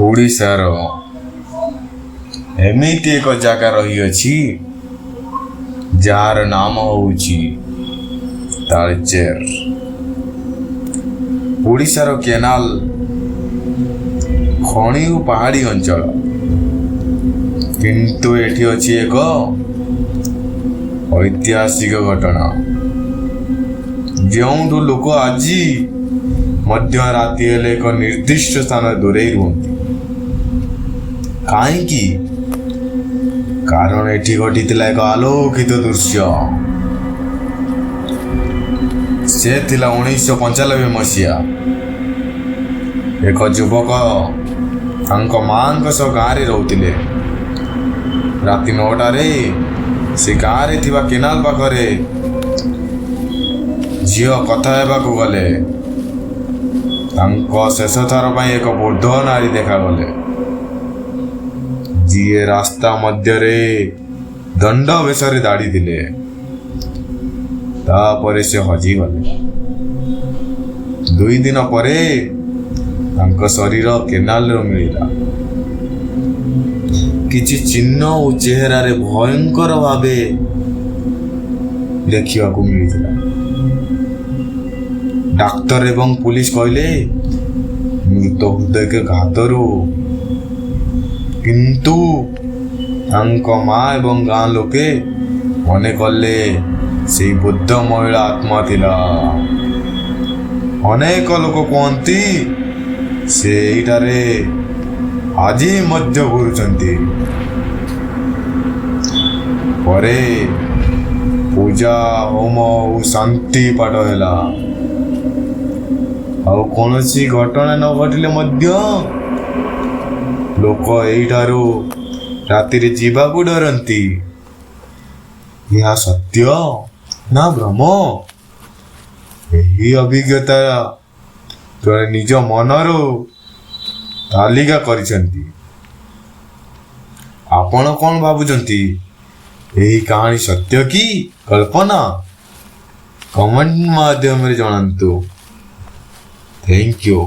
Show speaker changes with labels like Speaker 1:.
Speaker 1: ଓଡ଼ିଶାର ଏମିତି ଏକ ଜାଗା ରହିଅଛି, ଯାହାର ନାମ ହେଉଛି ତାଳଚେର। ଓଡ଼ିଶାର କେନାଲ, ଖଣି ଓ ପାହାଡ଼ି ଅଞ୍ଚଳ। କିନ୍ତୁ ଏଠି ଅଛି ଏକ ଐତିହାସିକ ଘଟଣା, ଯେଉଁଠୁ ଲୋକ ଆଜି ମଧ୍ୟ ରାତି ହେଲେ ଏକ ନିର୍ଦ୍ଦିଷ୍ଟ ସ୍ଥାନରେ ଦୂରେଇ ରୁହନ୍ତି। କାହିଁକି? କାରଣ ଏଠି ଘଟିଥିଲା ଏକ ଅଲୌକିକ ଦୃଶ୍ୟ। ସେ ଥିଲା 1995 ମସିହା। ଏକ ଯୁବକ ତାଙ୍କ ମାଙ୍କ ସହ ଗାଁରେ ରହୁଥିଲେ। ରାତି 9ଟାରେ ସେ ଗାଁରେ ଥିବା କେନାଲ ପାଖରେ ଝିଅ କଥା ହେବାକୁ ଗଲେ। ତାଙ୍କ ଶେଷ ଥର ପାଇଁ ଏକ ବୃଦ୍ଧ ନାରୀ ଦେଖାଗଲେ, ଯିଏ ରାସ୍ତା ମଧ୍ୟରେ ଦଣ୍ଡ ବେଶରେ ଦାଢ଼ିଥିଲେ। ତାପରେ ସେ ହଜିଗଲେ। 2 ଦିନ ପରେ ତାଙ୍କ ଶରୀର କେନାଲରୁ ମିଳିଲା। କିଛି ଚିହ୍ନ ଓ ଚେହେରାରେ ଭୟଙ୍କର ଭାବେ ଦେଖିବାକୁ ମିଳିଥିଲା। ଡାକ୍ତର ଏବଂ ପୁଲିସ କହିଲେ, ମୃତ ହୃଦଘାତରୁ। କିନ୍ତୁ ତାଙ୍କ ମା ଏବଂ ଗାଁ ଲୋକେ ମନେ କଲେ, ସେଇ ବୃଦ୍ଧ ମହିଳା ଆତ୍ମା ଥିଲା। ଅନେକ ଲୋକ କୁହନ୍ତି, ସେ ଏଇଠାରେ ଆଜି ମଧ୍ୟ ଘୁରୁଛନ୍ତି। ପରେ ପୂଜା, ହୋମ ଓ ଶାନ୍ତି ପାଠ ହେଲା। ଆଉ କୌଣସି ଘଟଣା ନ ଘଟିଲେ ମଧ୍ୟ ଲୋକ ଏଇଠାରୁ ରାତିରେ ଯିବାକୁ ଡରନ୍ତି। ଏହା ସତ୍ୟ ନା ଭ୍ରମ? ଏହି ଅଭିଜ୍ଞତା ଜଣେ ନିଜ ମନରୁ ତାଲିକା କରିଛନ୍ତି। ଆପଣ କ'ଣ ଭାବୁଛନ୍ତି? ଏହି କାହାଣୀ ସତ୍ୟ କି କଳ୍ପନା? କମେଣ୍ଟ ମାଧ୍ୟମରେ ଜଣାନ୍ତୁ। Thank you.